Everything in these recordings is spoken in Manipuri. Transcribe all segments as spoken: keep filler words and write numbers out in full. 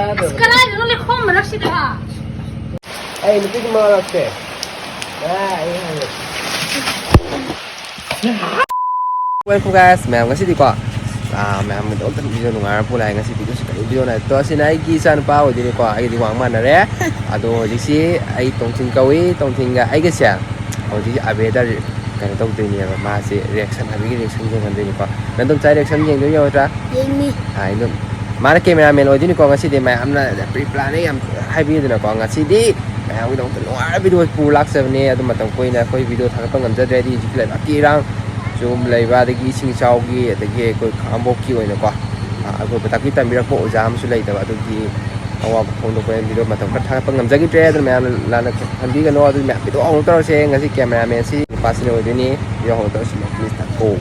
ꯑꯁ, ꯀꯗꯥꯏꯗꯅꯣ ꯂꯩꯈꯣꯝ ꯃꯔꯛꯁꯤꯗ? ꯑꯩ ꯅꯨꯄꯤꯒꯤ ꯃꯔꯛꯁꯦ꯫ ꯑꯥ, ꯑꯩ ꯍꯪꯉꯦ꯫ Welcome guys, ꯃꯌꯥꯝ ꯉꯁꯤꯗꯤꯀꯣ, ꯑꯥ, ꯃꯌꯥꯝꯒꯤꯗꯃꯛꯇ video ꯅꯨꯡꯉꯥꯏꯔ ꯄꯨ ꯂꯥꯛꯑꯦ꯫ ꯉꯁꯤ videoꯁꯤ ꯀꯔꯤ videoꯅꯣ ꯍꯥꯏꯕꯗꯣ, ꯑꯁꯤꯅ ꯑꯩꯒꯤ ꯏꯆꯥꯅꯨꯄꯥ ꯑꯣꯏꯗꯣꯏꯅꯤꯀꯣ, ꯑꯩꯒꯗꯤ ꯋꯥꯡ ꯃꯥꯟꯅꯔꯦ꯫ ꯑꯗꯣ ꯍꯧꯖꯤꯛꯁꯤ ꯑꯩ ꯇꯣꯡꯊꯤꯟ ꯀꯧꯏ, ꯇꯣꯡꯊꯤꯟꯒ ꯑꯩꯒꯁꯦ ꯍꯧꯖꯤꯛ ꯑꯕꯦꯗ ꯀꯩꯅꯣ ꯇꯧꯗꯣꯏꯅꯦꯕ, ꯃꯥꯁꯦ reaction, ꯑꯕꯦꯒꯤ reaction ꯌꯦꯡꯍꯟꯗꯣꯏꯅꯤꯀꯣ꯫ ꯅꯪ ꯑꯗꯨꯝ ꯆꯥꯏ reaction ꯌꯦꯡꯗꯣꯏ ꯅꯠꯇ꯭ꯔꯥ? ꯌꯦꯡꯅꯤ꯫ ꯑꯥ, ꯑꯩ ꯑꯗꯨꯝ, ꯃꯥꯅ cameraman ꯑꯣꯏꯗꯣꯏꯅꯤꯀꯣ ꯉꯁꯤꯗꯤ, ꯃꯌꯥꯝꯅ pre planꯅ ꯌꯥꯝ ꯍꯥꯏꯕꯤꯗꯅꯀꯣ, ꯉꯁꯤꯗꯤ ꯃꯌꯥꯝꯒꯤꯗꯃꯛꯇ ꯅꯨꯡꯉꯥꯏꯔ video ꯄꯨꯔ ꯂꯥꯛꯆꯕꯅꯦ꯫ ꯑꯗꯨ ꯃꯇꯝ ꯀꯨꯏꯅ ꯑꯩꯈꯣꯏ video ꯊꯥꯒꯠꯄ ꯉꯝꯖꯗ꯭ꯔꯦ, ꯍꯥꯏꯗꯤ ꯍꯧꯖꯤꯛꯀꯤ ꯂꯩꯕꯥꯛꯀꯤ ꯏꯔꯥꯡ ꯁꯨꯝ ꯂꯩꯕ, ꯑꯗꯒꯤ ꯏꯁꯤꯡ ꯏꯆꯥꯎꯒꯤ, ꯑꯗꯒꯤ ꯑꯩꯈꯣꯏ ꯈꯥꯉꯕꯣꯛꯀꯤ ꯑꯣꯏꯅꯀꯣ, ꯑ, ꯑꯩꯈꯣꯏꯕꯨ ꯇꯥꯛꯄꯤ ꯇꯝꯕꯤꯔꯛꯄ ꯑꯣꯖꯥ ꯑꯃꯁꯨ ꯂꯩꯇꯕ, ꯑꯗꯨꯒꯤ ꯑꯋꯥꯕ ꯐꯣꯡꯗꯣꯛꯄ video ꯃꯇꯝ ꯈꯔ ꯊꯥꯒꯠꯄ ꯉꯝꯖꯈꯤꯗ꯭ꯔꯦ꯫ ꯑꯗꯨꯅ ꯃꯌꯥꯝꯅ ꯂꯥꯟꯅ ꯈꯟꯕꯤꯒꯅꯣ꯫ ꯑꯗꯨ ꯃꯌꯥꯝ video ꯍꯧꯅ ꯇꯧꯔꯁꯦ꯫ ꯉꯁꯤ cameramanꯁꯤ ꯅꯨꯄꯥꯁꯤꯅ ꯑꯣꯏꯗꯣꯏꯅꯤ꯫ Video ꯍꯧꯅ ꯇꯧꯔꯁꯤ, please ꯇꯥꯛꯄꯤꯌꯨ꯫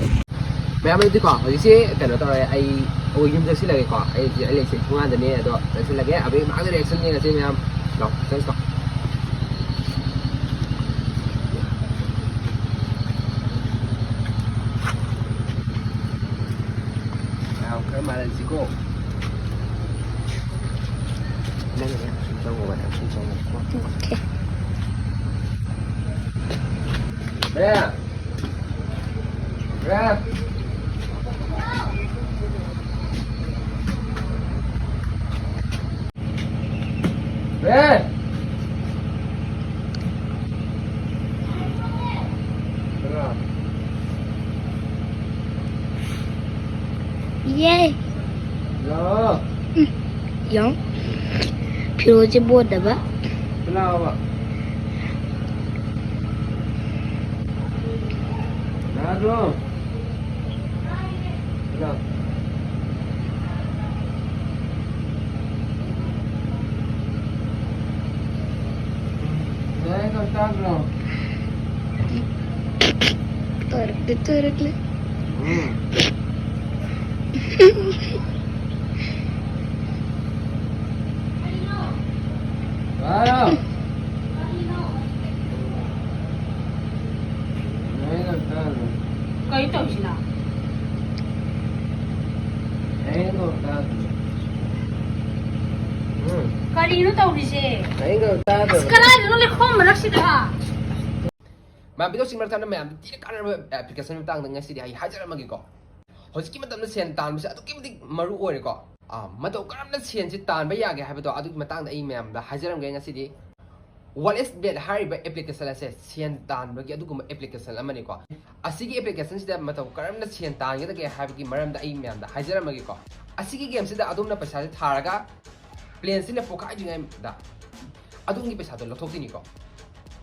ꯃꯌꯥꯝ ꯑꯗꯨꯗꯤꯀꯣ, ꯍꯧꯖꯤꯛꯁꯤ ꯀꯩꯅꯣ ꯇꯧꯔꯦ, ꯑꯩ ꯑꯩꯈꯣꯏ ꯌꯨꯝ ꯆꯠꯁꯤꯜꯂꯒꯦꯀꯣ꯫ ꯑꯩ ꯍꯧꯖꯤꯛ, ꯑꯩ ꯂꯩꯁꯦ ꯊꯣꯡꯒꯥꯟꯗꯅꯦ, ꯑꯗꯣ ꯆꯠꯁꯤꯜꯂꯒꯦ꯫ ꯑꯕꯦ ꯃꯥꯒ reaction ꯌꯦꯡꯉꯁꯤ ꯃꯌꯥꯝ꯫ ꯂꯥꯛꯑꯣ, ꯆꯠꯁꯤꯀꯣ꯫ ꯃꯌꯥꯝ ꯈꯔ ꯃꯥꯟꯅꯁꯤꯀꯣ꯫ ꯅꯪꯅꯦ ꯁꯨꯝ ꯆꯪꯉꯣꯕ, ꯅꯪ ꯁꯨꯝ ꯆꯪꯉꯣ꯫ Okay꯫ ꯕꯦ! ꯕꯦ! ꯕꯦ! ꯀꯅꯥ? ꯌꯦ꯫ ꯌꯥ꯫ ꯎꯝ꯫ ꯌꯦꯡꯉꯨ꯫ ꯐꯤꯔꯣꯜꯁꯦ ꯃꯣꯠꯅꯕ꯫ ꯀꯅꯥ ꯍꯥꯏꯕ? ꯌꯥꯗ꯭ꯔꯣ? ꯀꯅꯥ? ꯌꯥꯏ, ꯀꯩꯁꯨ ꯇꯥꯗ꯭ꯔꯣ? ꯇꯥꯔꯛꯇꯦ, ꯇꯥꯔꯛꯂꯦ꯫ ꯎꯝ꯫ ꯇꯥꯔꯣ? ꯌꯥꯏ, ꯀꯩꯁꯨ ꯇꯥꯗ꯭ꯔꯣ? ꯀꯩꯅꯣ ꯇꯧꯔꯤꯁꯤꯅ? ꯌꯥꯏ, ꯀꯩꯁꯨ ꯇꯥꯗ꯭ꯔꯣ? ꯀꯔꯤꯅꯣ ꯇꯧꯔꯤꯁꯦ? ꯑꯁ, ꯀꯗꯥꯏꯗꯅꯣ ꯂꯩꯈꯣꯝ ꯃꯔꯛꯁꯤꯗ? ꯃꯌꯥꯝ ꯚꯤꯗꯤꯑꯣꯁꯤꯡ ꯃꯔꯛ ꯊꯠꯅ ꯃꯌꯥꯝꯗ ꯊꯤꯅ ꯀꯥꯟꯅꯕ ꯑꯦꯄ꯭ꯂꯤꯀꯦꯁꯟ ꯃꯇꯥꯡꯗ ꯉꯁꯤꯗꯤ ꯑꯩ ꯍꯥꯏꯖꯔꯝꯃꯒꯦꯀꯣ꯫ ꯍꯧꯖꯤꯛꯀꯤ ꯃꯇꯝꯗ ꯁꯦꯟ ꯇꯥꯟꯕꯁꯦ ꯑꯗꯨꯛꯀꯤ ꯃꯇꯤꯛ ꯃꯔꯨ ꯑꯣꯏꯔꯦꯀꯣ꯫ ꯑꯥ, ꯃꯇꯧ ꯀꯔꯝꯅ ꯁꯦꯟꯁꯤ ꯇꯥꯟꯕ ꯌꯥꯒꯦ ꯍꯥꯏꯕꯗꯣ ꯑꯗꯨꯒꯤ ꯃꯇꯥꯡꯗ ꯑꯩ ꯃꯌꯥꯝꯗ ꯍꯥꯏꯖꯔꯝꯒꯦ ꯉꯁꯤꯗꯤ꯫ ꯋꯥꯂꯦꯠ ꯕꯦꯠ ꯍꯥꯏꯔꯤꯕ ꯑꯦꯄ꯭ꯂꯤꯀꯦꯁꯟ ꯑꯁꯦ ꯁꯦꯟ ꯇꯥꯟꯕꯒꯤ ꯑꯗꯨꯒꯨꯝꯕ ꯑꯦꯄ꯭ꯂꯤꯀꯦꯁꯟ ꯑꯃꯅꯤꯀꯣ꯫ ꯑꯁꯤꯒꯤ ꯑꯦꯄ꯭ꯂꯤꯀꯦꯁꯟꯁꯤꯗ ꯃꯇꯧ ꯀꯔꯝꯅ ꯁꯦꯟ ꯇꯥꯟꯒꯗꯒꯦ ꯍꯥꯏꯕꯒꯤ ꯃꯔꯝꯗ ꯑꯩ ꯃꯌꯥꯝꯗ ꯍꯥꯏꯖꯔꯝꯃꯒꯦꯀꯣ꯫ ꯑꯁꯤꯒꯤ ꯒꯦꯝꯁꯤꯗ ꯑꯗꯣꯝꯅ ꯄꯩꯁꯥꯁꯦ ꯊꯥꯔꯒ ꯄ꯭ꯂꯦꯟꯁꯤꯅ ꯄꯣꯛꯈꯥꯏꯗ꯭ꯔꯤꯉꯩꯗ ꯑꯗꯣꯝꯒꯤ ꯄꯩꯁꯥꯗꯣ ꯂꯧꯊꯣꯛꯇꯣꯏꯅꯤꯀꯣ꯫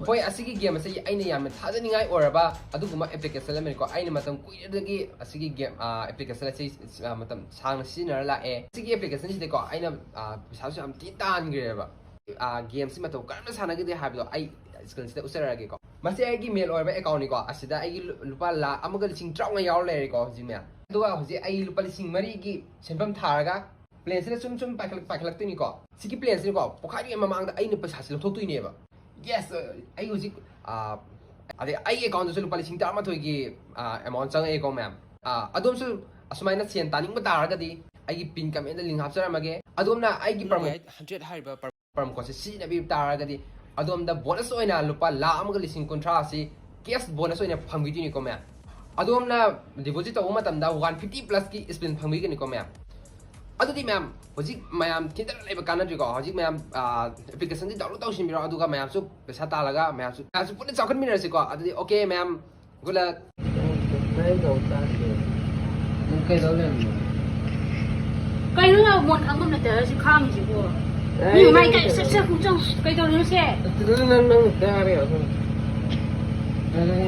ꯍꯣꯏ, ꯑꯁꯤꯒꯤ ꯒꯦꯝ ꯑꯁꯤ ꯑꯩꯅ ꯌꯥꯝꯅ ꯊꯥꯖꯅꯤꯡꯉꯥꯏ ꯑꯣꯏꯔꯕ ꯑꯗꯨꯒꯨꯝꯕ ꯑꯦꯄ꯭ꯂꯤꯀꯦꯁꯟ ꯑꯃꯅꯤꯀꯣ꯫ ꯑꯩꯅ ꯃꯇꯝ ꯀꯨꯏꯔꯗꯒꯤ ꯑꯁꯤꯒꯤ ꯒꯦꯝ, ꯑꯥ, ꯑꯦꯄ꯭ꯂꯤꯀꯦꯁꯟ ꯑꯁꯤ, ꯑꯥ, ꯃꯇꯝ ꯁꯥꯡꯅ ꯁꯤꯖꯤꯟꯅꯔ ꯂꯥꯛꯑꯦ꯫ ꯁꯤꯒꯤ ꯑꯦꯄ꯭ꯂꯤꯀꯦꯁꯟꯁꯤꯗꯀꯣ ꯑꯩꯅ, ꯑꯥ, ꯄꯩꯁꯥꯁꯨ ꯌꯥꯝ ꯊꯤꯅ ꯇꯥꯟꯈ꯭ꯔꯦꯕ꯫ ꯑꯥ, ꯒꯦꯝꯁꯤ ꯃꯇꯧ ꯀꯔꯝꯅ ꯁꯥꯟꯅꯒꯗꯦ ꯍꯥꯏꯕꯗꯣ ꯑꯩ ꯁ꯭ꯀ꯭ꯔꯤꯟꯁꯤꯗ ꯎꯠꯆꯔꯛꯑꯒꯦꯀꯣ꯫ ꯃꯁꯤ ꯑꯩꯒꯤ ꯃꯦꯜ ꯑꯣꯏꯔꯕ ꯑꯦꯀꯥꯎꯟꯅꯤꯀꯣ꯫ ꯑꯁꯤꯗ ꯑꯩꯒꯤ ꯂꯨ-, ꯂꯨꯄꯥ ꯂꯥꯈ ꯑꯃꯒ ꯂꯤꯁꯤꯡ ꯇꯔꯥꯃꯉꯥ ꯌꯥꯎꯔ ꯂꯩꯔꯦꯀꯣ ꯍꯧꯖꯤꯛ ꯃꯌꯥꯝ꯫ ꯑꯗꯨꯒ ꯍꯧꯖꯤꯛ ꯑꯩ ꯂꯨꯄꯥ ꯂꯤꯁꯤꯡ ꯃꯔꯤꯒꯤ ꯁꯦꯟꯐꯝ ꯊꯥꯔꯒ ꯄ꯭ꯂꯦꯟꯁꯤꯗ ꯁꯨꯝ ꯁꯨꯝ ꯄꯥꯏꯈꯠꯂꯛ-, ꯄꯥꯏꯈꯠꯂꯛꯇꯣꯏꯅꯤꯀꯣ꯫ ꯁꯤꯒꯤ ꯄ꯭ꯂꯦꯟꯁꯤꯗꯀꯣ ꯄꯣꯛꯈꯥꯏꯗ꯭ꯔꯤꯉꯩ ꯃꯃꯥꯡꯗ ꯑꯩꯅ ꯄꯩꯁꯥꯁꯤ ꯂꯧꯊꯣꯛꯇꯣꯏꯅꯦꯕ꯫ ꯌꯦꯁ, ꯑꯩ ꯍꯧꯖꯤꯛ, ꯑꯥ, ꯑꯗꯩ ꯑꯩꯒꯤ ꯑꯦꯀꯥꯎꯟꯗꯁꯨ ꯂꯨꯄꯥ ꯂꯤꯁꯤꯡ ꯇꯔꯥꯃꯥꯊꯣꯏꯒꯤ, ꯑꯥ, ꯑꯦꯃꯥꯎꯟ ꯆꯪꯉꯛꯑꯦꯀꯣ ꯃꯌꯥꯝ꯫ ꯑꯥ, ꯑꯗꯣꯝꯁꯨ ꯑꯁꯨꯃꯥꯏꯅ ꯁꯦꯟ ꯇꯥꯅꯤꯡꯕ ꯇꯥꯔꯒꯗꯤ ꯑꯩꯒꯤ ꯄꯤꯟ ꯀꯃꯦꯟꯗ ꯂꯤꯡ ꯍꯥꯞꯆꯔꯝꯃꯒꯦ꯫ ꯑꯗꯣꯝꯅ ꯑꯩꯒꯤ ꯄ꯭ꯔꯣꯃꯣ ꯍꯟꯗ꯭ꯔꯦꯠ ꯍꯥꯏꯔꯤꯕ ꯄ꯭ꯔꯣꯃꯣ ꯀꯣꯗꯁꯦ ꯁꯤꯖꯤꯟꯅꯕꯤꯕ ꯇꯥꯔꯒꯗꯤ ꯑꯗꯣꯝꯗ ꯕꯣꯅꯁ ꯑꯣꯏꯅ ꯂꯨꯄꯥ ꯂꯥꯈ ꯑꯃꯒ ꯂꯤꯁꯤꯡ ꯀꯨꯟꯊ꯭ꯔꯥ ꯑꯁꯤ ꯀꯦꯁ ꯕꯣꯅꯁ ꯑꯣꯏꯅ ꯐꯪꯕꯤꯗꯣꯏꯅꯤꯀꯣ ꯃꯌꯥꯝ꯫ ꯑꯗꯣꯝꯅ ꯗꯤꯄꯣꯖꯤꯠ ꯇꯧꯕ ꯃꯇꯝꯗ ꯋꯥꯟ ꯐꯤꯐꯇꯤ ꯄ꯭ꯂꯁꯀꯤ ꯁ꯭ꯄꯤꯟ ꯐꯪꯕꯤꯒꯅꯤꯀꯣ ꯃꯌꯥꯝ꯫ ꯑꯗꯨꯗꯤ ꯃꯌꯥꯝ, ꯍꯧꯖꯤꯛ ꯃꯌꯥꯝ ꯊꯤꯟꯗꯅ ꯂꯩꯕ ꯀꯥꯟꯅꯗ꯭ꯔꯤꯀꯣ꯫ ꯍꯧꯖꯤꯛ ꯃꯌꯥꯝ, ꯑꯥ, ꯑꯦꯄ꯭ꯂꯤꯀꯦꯁꯟꯁꯤ ꯗꯥꯎꯟꯂꯣꯗ ꯇꯧꯁꯤꯟꯕꯤꯔꯣ, ꯑꯗꯨꯒ ꯃꯌꯥꯝꯁꯨ ꯄꯩꯁꯥ ꯇꯥꯜꯂꯒ ꯃꯌꯥꯝꯁꯨ, ꯃꯌꯥꯝꯁꯨ ꯄꯨꯟꯅ ꯆꯥꯎꯈꯠꯃꯤꯟꯅꯔꯁꯤꯀꯣ꯫ ꯑꯗꯨꯗꯤ ꯑꯣꯀꯦ ꯃꯌꯥꯝ, good luck꯫ ꯅꯪ ꯀꯩꯗꯧ ꯆꯥꯗꯦ? ꯅꯪ ꯀꯩꯗꯧ ꯂꯩꯔꯝꯃꯤꯅꯣ? ꯀꯩꯅꯣ ꯅꯪ ꯃꯣꯟ ꯈꯪꯐꯝ ꯂꯩꯇꯔ ꯁꯤ ꯈꯥꯡꯉꯤꯁꯤꯕꯣ? ꯑꯩ ꯃꯤ ꯃꯃꯥꯏ ꯅꯪ ꯀꯥꯏ ꯁꯠ ꯁꯠ ꯈꯣꯡꯆꯪ ꯀꯩꯗꯧꯔꯤꯅꯣ ꯁꯦ? ꯑꯗꯨꯗ ꯅꯪ, ꯅꯪ ꯆꯥꯔꯦ ꯑꯗꯨꯝ꯫ ꯅꯪ, ꯅꯪ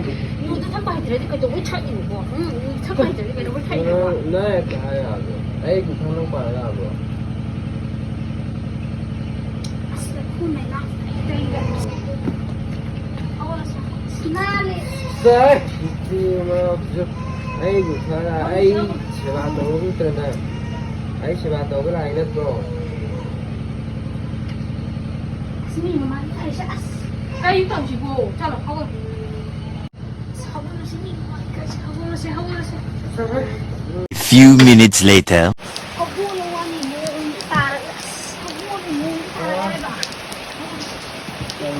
ꯌꯨꯗꯣ ꯊꯛꯄ ꯍꯩꯇ꯭ꯔꯗꯤ ꯀꯩꯗꯧꯕꯩ ꯊꯛꯏꯅꯣ? ꯎꯝ, ꯌꯨ ꯊꯛꯄ ꯍꯩꯇ꯭ꯔꯗꯤ ꯀꯩꯗꯧꯕꯩ ꯊꯛꯏꯅꯣ? ꯅꯪ, ꯅꯪ ꯍꯦꯛꯇ ꯍꯥꯏ ꯌꯥꯕ꯭ꯔꯣ? ꯑꯩ ꯈꯨꯊꯥꯡ ꯅꯪ ꯄꯥꯏꯔ ꯌꯥꯕ꯭ꯔꯣ? ꯑꯁ, ꯂꯩꯈꯣꯝ ꯂꯩꯅꯥꯡ ꯇꯩꯔꯦ꯫ ꯁꯥꯏ, ꯅꯨꯄꯤ ꯑꯃ ꯑꯩꯕꯨ ꯈꯔ ꯑꯩ ꯁꯦꯕꯥ ꯇꯧꯕ ꯅꯠꯇ꯭ꯔꯅ ꯑꯩ ꯁꯦꯕꯥ ꯇꯧꯕ ꯂꯥꯛꯏ ꯅꯠꯇ꯭ꯔꯣ? ꯑꯁ, ꯃꯤ ꯃꯃꯥꯡꯗ ꯇꯧꯔꯤꯁꯦ, ꯑꯁ꯫ ꯀꯔꯤ ꯇꯧꯁꯤꯕꯣ? ꯆꯠꯂꯣ, ꯍꯧꯒꯠꯂꯣ꯫ ꯑꯁ, ꯍꯧꯒꯠꯂꯁꯤ, ꯃꯤ ꯃꯃꯥꯡꯗ ꯇꯧꯔꯤꯁꯦ, ꯍꯧꯒꯠꯂꯁꯦ, ꯍꯧꯒꯠꯂꯁꯦ꯫ Few minutes later. ꯍꯧꯒꯠꯂꯣ ꯋꯥꯅꯤ, ꯃꯑꯣꯡ ꯇꯥꯔꯒ, ꯑꯁ, ꯍꯧꯒꯠꯂꯣ ꯃꯑꯣꯡ ꯇꯥꯔꯒ꯫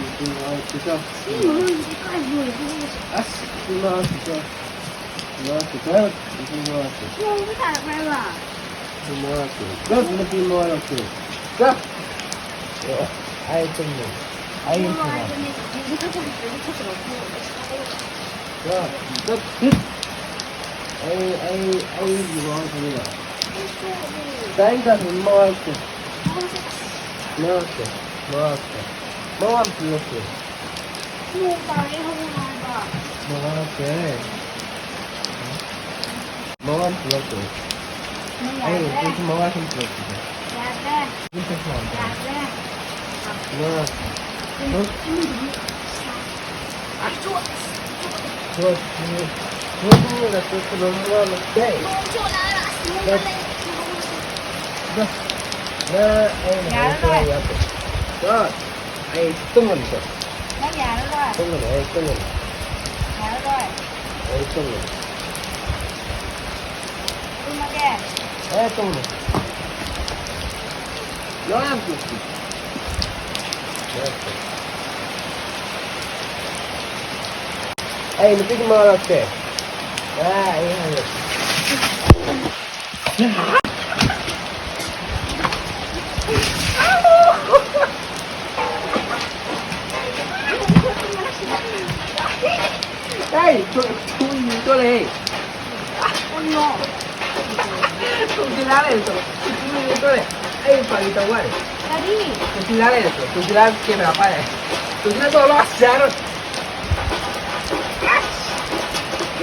ꯅꯨꯄꯤ ꯃꯉꯥ ꯂꯥꯛꯇꯦꯀꯣ꯫ ꯁꯤ ꯃꯔꯣꯏꯁꯤꯗꯤ ꯀꯥꯏ ꯂꯣꯏꯗꯣꯏꯅꯣ? ꯑꯁ, ꯅꯨꯄꯤ ꯃꯉꯥ ꯂꯥꯛꯇꯦꯀꯣ꯫ ꯅꯨꯄꯤ ꯃꯉꯥ ꯂꯥꯛꯇꯦꯀꯣ꯫ ꯅꯨꯄꯤ ꯃꯉꯥ ꯂꯥꯛꯇꯦ꯫ ꯅꯣꯡꯁꯨ ꯇꯥꯔꯛꯄ꯭ꯔꯕ? ꯅꯨꯄꯤ ꯃꯉꯥ ꯂꯥꯛꯇꯦ꯫ ꯆꯠ, ꯅꯨꯄꯤ ꯃꯉꯥ ꯂꯥꯛꯇꯦ꯫ ꯆꯠ꯫ ꯑꯦ, ꯑꯩ ꯇꯨꯝꯃꯤ꯫ ꯑꯩ ꯇꯨꯝꯃꯤ꯫ ꯅꯨꯡꯉꯥꯏꯕꯅꯦ꯫ ꯌꯦꯡꯕ ꯊꯣꯛꯄ ꯈꯛꯇꯗꯤ ꯊꯣꯛꯇꯕ꯫ ꯆꯠ, ꯆꯠ, ꯆꯠ꯫ ꯑꯩ, ꯑꯩ, ꯑꯩ ꯃꯉꯥ ꯂꯥꯛꯇꯦ꯫ ꯑꯩꯁꯨ ꯑꯗꯨ ꯇꯥꯏ ꯇꯥꯏ ꯃꯉꯥ ꯂꯥꯛꯇꯦ꯫ ꯃꯉꯥ ꯂꯥꯛꯇꯦ꯫ ꯃꯉꯥ ꯂꯥꯛꯇꯦ꯫ ꯃꯉꯥ ꯂꯥꯛꯇꯦ꯫ ꯃꯉꯥ ꯑꯝꯇ ꯂꯥꯛꯇꯦ꯫ ꯅꯣꯡ ꯇꯥꯔꯛꯑꯦ ꯍꯧꯖꯤꯛ ꯍꯥꯏꯕ꯫ ꯃꯉꯥ ꯂꯥꯛꯇꯦ꯫ ꯃꯉꯥ ꯑꯝꯇ ꯂꯥꯛꯇꯦ꯫ ꯅꯪ ꯑꯩ ꯌꯥꯗ꯭ꯔꯦ꯫ ꯑꯩꯁꯨ ꯃꯉꯥ ꯁꯨꯝ ꯄꯨꯔꯛꯈꯤꯒꯦ꯫ ꯌꯥꯗ꯭ꯔꯦ꯫ ꯑꯗꯨꯝ ꯆꯠꯈ꯭ꯔꯣ꯫ ꯌꯥꯗ꯭ꯔꯦ꯫ ꯃꯉꯥ꯫ ꯏꯃꯨꯡꯗꯨꯗꯤ ꯁꯥ-, ꯑꯁ, ꯆꯣ-, ꯆꯣ-, ꯆꯣ-, ꯆꯣ-, ꯆꯣ-, ꯃꯉꯥ ꯂꯥꯛꯇꯦ꯫ ꯅꯣꯡ ꯆꯣꯠꯂꯛꯑꯒ ꯑꯁ ꯏꯃꯨꯡꯗ ꯂꯩ꯫ ꯅꯪ, ꯅꯪ, ꯑꯩ ꯌꯥꯔꯔꯣꯏ꯫ ꯌꯥꯗ꯭ꯔꯦ꯫ ꯆꯣ-, ꯑꯩ ꯇꯨꯝꯃꯅꯤ, ꯆꯣ꯫ ꯅꯪ ꯌꯥꯔꯔꯣꯏ꯫ ꯇꯨꯝꯃꯅꯤ, ꯑꯩ ꯇꯨꯝꯃꯅꯤ꯫ ꯌꯥꯔꯔꯣꯏ꯫ ꯑꯩ ꯇꯨꯝꯃꯅꯤ꯫ ꯇꯨꯝꯃꯒꯦ꯫ ꯑꯩ ꯇꯨꯝꯃꯅꯤ꯫ ꯌꯥꯝ ꯇꯨꯝꯃꯅꯤ꯫ ꯌꯥꯝ ꯇꯨꯝꯃꯅꯤ꯫ ꯑꯩ ꯅꯨꯄꯤꯗꯤ ꯃꯉꯥ ꯂꯥꯛꯇꯦ꯫ ꯑꯥ, ꯑꯩ ꯍꯥꯏꯔꯦ꯫ ꯑꯩ ꯊꯣ-, ꯊꯣ-, ꯊꯣꯛꯂꯛꯑꯦ꯫ ꯀꯩꯅꯣ? ꯊꯣꯡꯖꯤꯜꯂ ꯂꯩꯔꯦ, ꯊꯣ-, ꯊꯣꯛꯂꯛꯑꯦ꯫ ꯑꯩ ꯐꯥꯒꯤ ꯇꯧꯕ ꯋꯥꯅꯤ꯫ ꯀꯔꯤ? ꯊꯣꯡꯖꯤꯜꯂ ꯂꯩꯔꯦ, ꯊꯣ-, ꯊꯣꯡꯖꯤꯜꯂ ꯀꯦꯃꯦꯔꯥ ꯄꯥꯏꯔꯦ꯫ ꯊꯣꯡꯖꯤꯜꯂ ꯇꯧꯔꯣ, ꯑꯁ, ꯌꯥꯔꯣꯏ꯫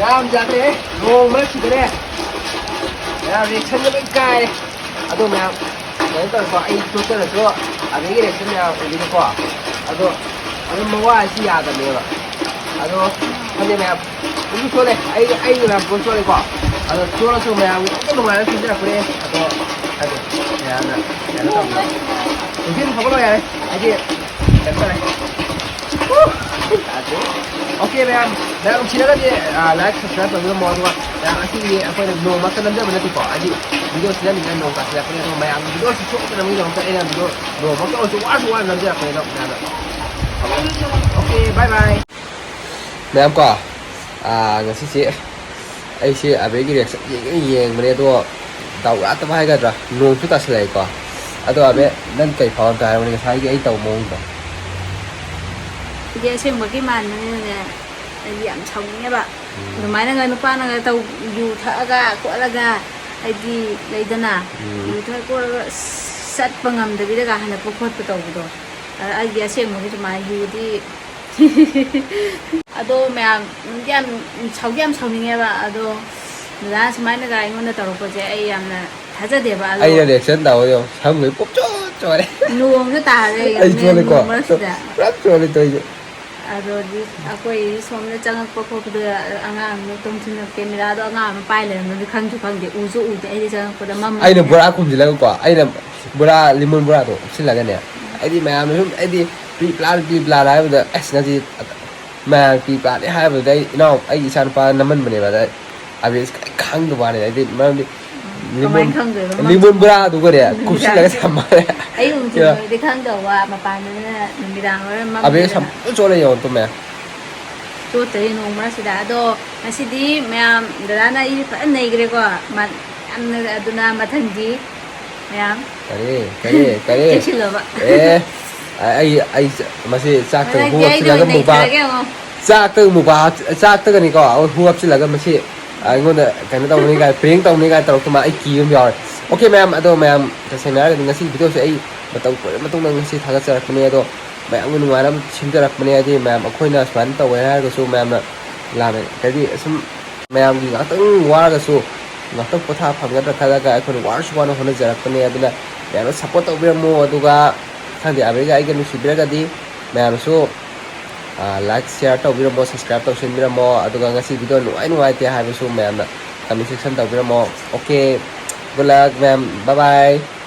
ꯌꯥꯝ ꯌꯥꯗ꯭ꯔꯦꯍꯦ, ꯅꯣꯡ ꯃꯔꯛꯁꯤꯗꯅꯦ꯫ ꯌꯥꯝ reaction ꯒ ꯂꯣꯏ ꯀꯥꯏꯔꯦ꯫ ꯑꯗꯣ ꯃꯌꯥꯝ, ꯀꯩꯅꯣ ꯇꯧꯔꯦꯀꯣ, ꯑꯩ ꯇꯣꯛꯆꯔꯁꯨ ꯑꯗꯒꯤ reaction ꯃꯌꯥꯝ ꯎꯕꯤꯔꯦꯀꯣ꯫ ꯑꯗꯣ ꯑꯗꯨꯝ ꯃꯋꯥꯁꯤ ꯌꯥꯗꯕꯅꯦꯕ꯫ ꯑꯗꯣ ꯈꯪꯗꯦ ꯃꯌꯥꯝ, ꯑꯗꯨꯝ ꯆꯣꯠꯂꯦ꯫ ꯑꯩ, ꯑꯩꯒꯤ ꯃꯌꯥꯝ ꯄꯨꯂꯞ ꯆꯣꯠꯂꯦꯀꯣ꯫ ꯑꯗꯣ ꯆꯣꯠꯂꯁꯨ ꯃꯌꯥꯝꯒꯤ ꯑꯗꯨꯝ ꯅꯨꯡꯉꯥꯏꯅ ꯁꯤꯟꯖꯔꯛꯄꯅꯦ꯫ ꯑꯗꯣ ꯍꯥꯏꯗꯤ ꯃꯌꯥꯝꯅ ꯀꯩꯅꯣ ꯇꯧꯕꯤꯌꯣ꯫ ꯅꯨꯡꯊꯤꯜ ꯐꯒꯠꯂꯣ ꯌꯥꯔꯦ꯫ ꯍꯥꯏꯗꯤ ꯀꯩꯅꯣ ꯇꯧꯔꯦ꯫ ꯌꯥꯗ꯭ꯔꯦ꯫ OK ꯃꯌꯥꯝ, ꯃꯌꯥꯝ ꯅꯨꯡꯁꯤꯔꯒꯗꯤ, ꯑ, like, subscribe ꯇꯧꯕꯤꯔꯝꯃꯣ꯫ ꯑꯗꯨꯒ ꯃꯌꯥꯝ ꯑꯁꯤꯒꯤ ꯑꯩꯈꯣꯏꯅ ꯅꯣꯡꯃꯛꯇ ꯅꯝꯖꯕ ꯅꯠꯇꯦꯀꯣ, ꯍꯥꯏꯗꯤ video ꯁꯤꯟꯖꯅꯤꯡꯉꯥꯏ ꯅꯣꯡ ꯇꯥꯁꯤꯜꯂꯛꯄꯅꯦ꯫ ꯑꯗꯣ ꯃꯌꯥꯝꯒꯤ video ꯁꯤ ꯁꯣꯛꯇꯅꯕꯒꯤꯗꯃꯛꯇ ꯑꯩꯅ video ꯅꯣꯡꯃꯛꯇ ꯑꯣꯏꯔꯁꯨ ꯋꯥꯔꯁꯨ ꯋꯥꯅ ꯅꯝꯖꯔꯛꯄꯅꯦ꯫ ꯑꯗꯣ ꯃꯌꯥꯝꯅ Okay, bye bye. ꯃꯌꯥꯝ ꯀꯣ, ꯑꯥ, ꯉꯁꯤꯁꯦ ꯑꯩꯁꯦ ꯑꯕꯦꯒꯤ reaction ꯌꯦꯡꯉꯦ ꯌꯦꯡꯕꯅꯦ, ꯑꯗꯣ ꯗꯥꯎ ꯌꯥꯗꯕ ꯍꯥꯏꯒꯗ꯭ꯔꯥ, ꯅꯣꯡꯁꯨ ꯇꯥꯁꯜꯂꯛꯑꯦꯀꯣ꯫ ꯑꯗꯣ ꯑꯕꯦ, ꯅꯪ ꯀꯩ ꯐꯥꯎ ꯑꯝꯇ ꯍꯥꯏꯔꯛꯎꯅꯦ, ꯉꯁꯥꯏꯒꯤ ꯑꯩ ꯇꯧꯕ ꯃꯑꯣꯡꯗꯣ? ꯁꯤꯗꯤ ꯑꯁꯦꯡꯕꯒꯤ ꯃꯥꯟꯕꯅꯤꯅꯅꯦ, ꯑꯩꯗꯤ ꯌꯥꯝ ꯁꯥꯎꯅꯤꯡꯉꯦꯕ꯫ ꯎꯝ꯫ ꯑꯗꯨꯃꯥꯏꯅꯒ ꯅꯨꯄꯥꯅꯒ ꯇꯧ-, ꯌꯨ ꯊꯛꯑꯒ ꯈꯣꯠꯂꯒ, ꯍꯥꯏꯗꯤ ꯂꯩꯗꯅ, ꯎꯝ꯫ ꯌꯨ ꯊꯛꯑ ꯈꯣꯠꯂꯒ ꯆꯠꯄ ꯉꯝꯗꯕꯤꯗꯒ ꯍꯜꯂꯛꯄ ꯈꯣꯠꯄ ꯇꯧꯕꯗꯣ, ꯑ-, ꯑꯩꯗꯤ ꯑꯁꯦꯡꯕꯒꯤ ꯑꯗꯨꯃꯥꯏꯅ ꯌꯨꯗꯤ ꯑꯗꯣ ꯃꯌꯥꯝ, ꯅꯨꯡꯗꯤ ꯌꯥꯝ, ꯁꯥꯎꯗꯤ ꯌꯥꯝ ꯁꯥꯎꯅꯤꯡꯉꯦꯕ꯫ ꯑꯗꯣ ꯗꯗꯥꯅ ꯁꯨꯃꯥꯏꯅꯒ ꯑꯩꯉꯣꯟꯗ ꯇꯧꯔꯛꯄꯁꯦ ꯑꯩ ꯌꯥꯝꯅ ꯊꯥꯖꯗꯦꯕ꯫ ꯑꯗꯣ ꯑꯩꯅ reaction ꯇꯧꯕꯗꯣ ꯌꯦꯡꯉꯣ, ꯁꯝꯒꯩ ꯄꯨꯡꯆꯣꯠ ꯆꯣꯠꯂꯦ꯫ ꯅꯣꯡꯁꯨ ꯇꯥꯔꯦ ꯑꯩ ꯌꯦꯡꯉꯨꯅꯦ, ꯆꯣꯠꯂꯦꯀꯣ? ꯅꯣꯡ ꯃꯔꯛꯁꯤꯗ꯫ ꯄꯨꯔꯥ ꯆꯣꯠꯂꯦ ꯇꯧꯔꯤꯁꯦ꯫ ꯑꯗꯣꯗꯤ ꯑꯩꯈꯣꯏ ꯁꯣꯝꯗ ꯆꯪꯉꯛꯄ ꯈꯣꯠꯄꯗ ꯑꯉꯥꯡꯗꯣ ꯇꯣꯝꯊꯤꯟꯅ camera ꯗꯣ ꯑꯉꯥꯡ ꯑꯃ ꯄꯥꯏ ꯂꯩꯔꯝꯃꯗꯤ ꯈꯪꯁꯨ ꯈꯪꯗꯦ, ꯎꯁꯨ ꯎꯗꯦ꯫ ꯑꯩꯗꯤ ꯆꯪꯉꯛꯄꯗ ꯃꯝꯃꯦ꯫ ꯑꯩꯅ ꯕꯣꯔꯥ ꯈꯨꯝꯖꯤꯜꯂꯒꯀꯣ, ꯑꯩꯅ ꯕꯣꯔꯥ, ꯂꯤꯃꯣꯟ ꯕꯣꯔꯥꯗꯣ ꯎꯞꯁꯤꯜꯂꯒꯅꯦ, ꯍꯥꯏꯗꯤ ꯃꯌꯥꯝꯅ ꯁꯨꯝ, ꯍꯥꯏꯗꯤ pre plan, pre plan ꯍꯥꯏꯕꯗ, ꯑꯁ, ꯉꯁꯤ ꯃꯌꯥꯝ pre plan ꯅꯦ ꯍꯥꯏꯕꯗꯨꯗ ꯑꯩ ꯏꯅꯥꯎ-, ꯑꯩꯒꯤ ꯏꯆꯥꯅꯨꯄꯥ ꯅꯝꯍꯟꯕꯅꯦꯕ꯫ ꯑꯗ ꯑꯕꯦꯁ ꯀꯔꯤꯝ ꯈꯪꯗꯕ ꯋꯥꯅꯤꯗ꯫ ꯍꯥꯏꯗꯤ ꯃꯔꯝꯗꯤ ꯎꯝ, ꯂꯤꯃꯣꯟ, ꯀꯃꯥꯏꯅ ꯈꯪꯗꯣꯏꯕ? ꯂꯤꯃꯣꯟ ꯕꯣꯔꯥꯗꯨꯒꯅꯦ ꯅꯨꯃꯤꯗꯥꯡ ꯀꯨꯞꯁꯤꯜꯂꯒ ꯊꯝꯃꯒ꯫ ꯑꯌꯨꯛ ꯅꯨꯡꯊꯤꯜ ꯑꯣꯏꯔꯗꯤ ꯈꯪꯗꯕ, ꯃꯄꯥꯟꯗꯅ ꯅꯨꯃꯤꯗꯥꯡ ꯑꯣꯏꯔ ꯑꯕꯦꯁ ꯃꯝꯃꯦꯗꯅ꯫ ꯁꯝ ꯂꯣꯏ ꯆꯣꯠꯂꯦ ꯌꯦꯡꯉꯣ, ꯇꯨꯝꯃꯦ꯫ ꯆꯣꯠꯇ꯭ꯔꯦ ꯅꯣꯡ ꯃꯔꯛꯁꯤꯗ꯫ ꯑꯗꯣ ꯉꯁꯤꯗꯤ ꯃꯌꯥꯝ ꯗꯗꯥꯅ ꯑꯩ ꯐꯖꯅ ꯅꯩꯈ꯭ꯔꯦꯀꯣ꯫ ꯃ-, ꯌꯥꯝꯅ, ꯑꯗꯨꯅ ꯃꯊꯪꯗꯤ ꯃꯌꯥꯝ ꯀꯔꯤ? ꯀꯔꯤ? ꯀꯔꯤ? ꯆꯦꯛꯁꯤꯜꯂꯣꯕ꯫ ꯑꯦ, ꯑꯩ, ꯑꯩ ꯆ-, ꯃꯁꯤ ꯆꯥꯛꯇ ꯃꯊꯪꯗꯤ ꯑꯩꯅ ꯍꯨꯞꯆꯤꯜꯂꯒ ꯑꯣꯏꯅ ꯃꯨꯛꯕꯥꯡ, ꯅꯩꯊꯔꯒꯦ ꯌꯦꯡꯉꯣ꯫ ꯆꯥꯛꯇ ꯃꯨꯛꯕꯥꯡ ꯍꯥꯞ-, ꯆꯥꯛꯇꯒꯅꯤꯀꯣ, ꯍꯨ ꯍꯥꯞꯆꯤꯜꯂꯒ ꯃꯁꯤ ꯑꯩꯉꯣꯟꯗ ꯀꯩꯅꯣ ꯇꯧꯅꯤ ꯀꯥꯏ, prank ꯇꯧꯅꯤ ꯀꯥꯏ ꯇꯧꯔꯛꯇꯨ ꯃꯥ ꯑꯩ ꯀꯤꯕ ꯑꯃ ꯌꯥꯎꯔꯦ꯫ Okay ꯃꯌꯥꯝ, ꯑꯗꯣ ꯃꯌꯥꯝ ꯇꯁꯦꯡꯅ ꯍꯥꯏꯔꯒꯗꯤ ꯉꯁꯤꯒꯤ video ꯁꯦ ꯑꯩ ꯃꯇꯝ ꯀꯨꯏꯔ ꯃꯇꯨꯡꯗ ꯉꯁꯤ ꯊꯥꯒꯠꯆꯔꯛꯄꯅꯦ꯫ ꯑꯗꯣ ꯃꯌꯥꯝꯒꯤ ꯅꯨꯡꯉꯥꯏꯅꯕ ꯁꯤꯟꯖꯔꯛꯄꯅꯦ꯫ ꯍꯥꯏꯗꯤ ꯃꯌꯥꯝ ꯑꯩꯈꯣꯏꯅ ꯁꯨꯃꯥꯏꯅ ꯇꯧꯋꯦ ꯍꯥꯏꯔꯒꯁꯨ ꯃꯌꯥꯝꯅ ꯂꯥꯟꯅ, ꯍꯥꯏꯗꯤ ꯁꯨꯝ ꯃꯌꯥꯝꯒꯤ ꯉꯥꯛꯇꯪ ꯋꯥꯔꯒꯁꯨ ꯉꯥꯛꯇꯪ ꯄꯣꯊꯥ ꯐꯪꯒꯗ꯭ꯔꯥ ꯈꯜꯂꯒ ꯑꯩꯈꯣꯏꯅ ꯋꯥꯔꯁꯨ ꯋꯥꯅ ꯍꯣꯠꯅꯖꯔꯛꯄꯅꯦ꯫ ꯑꯗꯨꯅ ꯃꯌꯥꯝꯅ support ꯇꯧꯕꯤꯔꯝꯃꯣ꯫ ꯑꯗꯨꯒ ꯈꯪꯗꯦ, ꯑꯕꯦꯒ ꯑꯩꯒ ꯅꯨꯡꯁꯤꯕꯤꯔꯒꯗꯤ ꯃꯌꯥꯝꯁꯨ, ꯑ, like, share ꯇꯧꯕꯤꯔꯝꯃꯣ, subscribe ꯇꯧꯁꯤꯟꯕꯤꯔꯝꯃꯣ꯫ ꯑꯗꯨꯒ ꯉꯁꯤ video ꯅꯨꯡꯉꯥꯏ ꯅꯨꯡꯉꯥꯏꯇꯦ ꯍꯥꯏꯕꯁꯨ ꯃꯌꯥꯝꯅ comment section ꯇꯧꯕꯤꯔꯝꯃꯣ꯫ Okay, good luck ꯃꯌꯥꯝ, bye bye꯫